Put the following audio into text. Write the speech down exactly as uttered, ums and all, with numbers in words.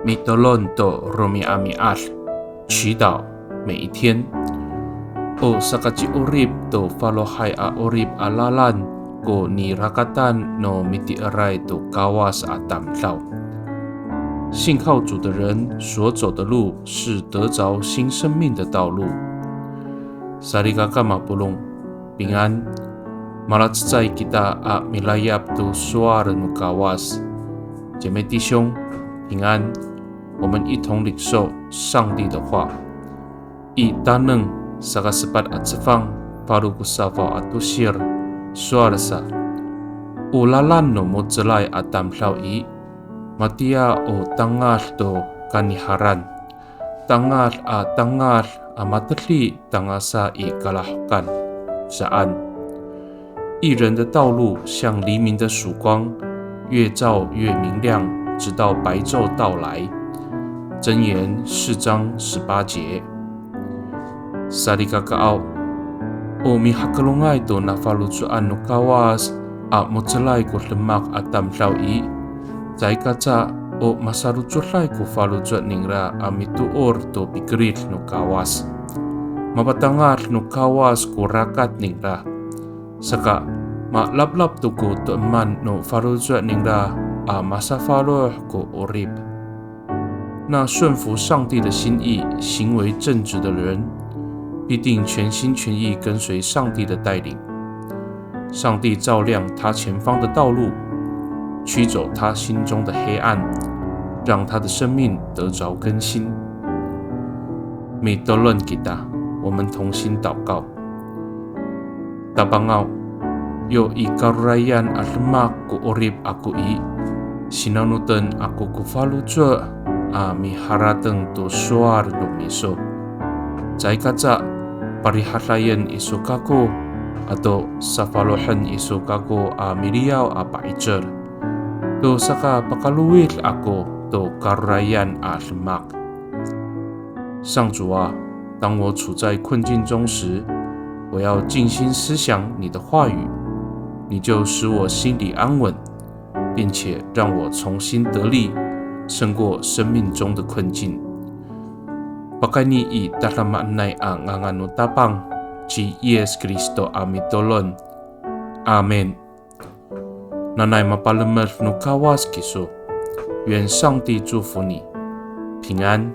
Mitolon to romi'ami'ad, 祈祷每一天。O sakaci'orip to falohay a 'orip a lalan ko nirakatan no miti'eray to Kawas a tamdaw. 信靠主的人所走的路是得着新生命的道路。Salikaka mapolong, 平安。Malacecay kita a milayap to sowal no Kawas. 姐妹弟兄，平安。我们一同领受上帝的话。I Taneng saka sepat a cefang, falo ko safaw a tosir, sowal sa. O lalan no mo^celay a tamdaw i, matiya o tangad to kaniharan. Tangad a tangad a matedi tangasa i kalahokan, saan. 义人的道路像黎明的曙光，越照越明亮，直到白昼到来。箴言四章十八节。Salikakaaw, o mihakelongay to nafaloco'an no Kawas a mo^celay ko demak a tamdaw i, caay kaca o masalocoday ko faloco' ningra a mitoor to pikerid no Kawas. Mapatangad no Kawas ko rakat ningra. Saka, malaplap to ko to'eman no faloco' ningra a masafaloh ko 'orip. 那顺服上帝的心意、行为正直的人，必定全心全意跟随上帝的带领。上帝照亮他前方的道路，驱走他心中的黑暗，让他的生命得着更新。Mitolon kita, 我们同心祷告。 Tapangaw, yo i karorayan a demak ko 'orip ako i, sinanoten ako ko faloco' a miharateng to sowal no miso. Caay kaca parihadayen iso kako, ato safalohen iso kako a miliyaw a pa'icel to sakapakalowid ako to karorayan a demak. 上主啊，当我处在困境中时，我要静心思想你的话语，你就使我心里安稳，并且让我重新得力，胜过生命中的困境。Pakayni i tadamaanay a ngangan no Tapang, ci Yis Kristo a mitolon. Amin. Nanay mapalemed no Kawas kiso. 愿上帝祝福你，平安。